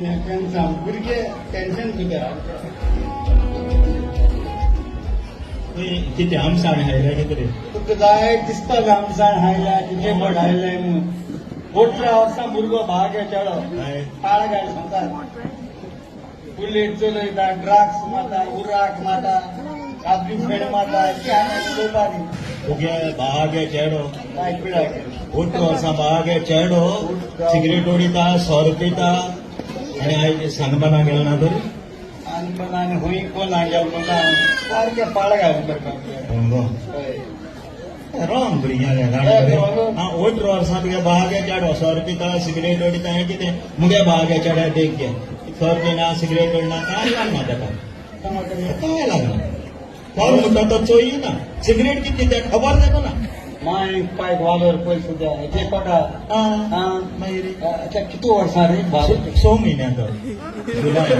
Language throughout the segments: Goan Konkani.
भुरगे टेन्शन सुद्दां. कितें आमसाण हायल्या कितें रे? तुका जाय दिसता आमसाण हायल्या, कितें फट हायलें म्हणून. 18 वर्सां भुरगो भाग चेडो पाळ घाल सांगता, बुलेट चलयता, ड्रग्स मारता, उराक मारता, काजू फेण मारता, की हांगा उलोवपा न्ही. तुगे बागे चेडो काय पिळाक 18 वर्सां बागे चेडो सिगरेट ओडिता, सोरो पिता आनी आयज सानपना गेलो ना तर. आनी आनी हुंय कोण गेलो ना, सारकें पाळ घाल करपाक. हय. रॉंग भुरग्यांलें. हा, 18 वर्सां तुगे बागे चेडो सोरो पिता, सिगरेट ओडिता, हें कितें? मुगे बागे चेड्या देख घे, सोरो पिना, सिगरेट ओडना, कांय लागना ताका, कांय लागना. सोरो म्हणटा तो चोयना, सिगरेट कितली तें खबर ताका ना. माय पायक वालोर पयस सुद्दां हेचे कोटा. हा, मागीर अच्छा, कितू वर्सां रे बाब? 6 म्हयन्याचो जुलय.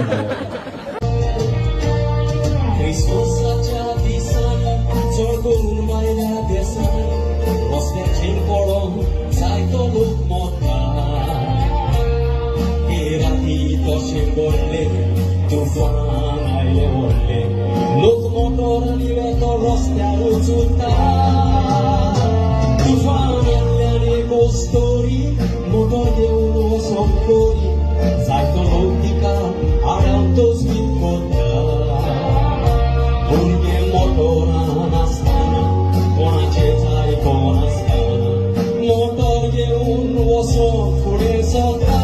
क्रिसमसाच्या दिसांनी चड करून भायल्या देसांनी रस्त्याचेर पडोन जायतो लोक मरता. हे राती तशें पडले, तुफान आयले व्हडले, लोक मोटरांनी वेतो रस्त्यार चलता. तुफान आयल्यान एक अस्तोरी मोटर घेवन वचोंक करी, जायतो लोक तिका आडावन तजवीज करता. भुरगे मोटरान आसतना, कोणाचें आयकनासतना मोटर घेवन वचोन फुडें सरता.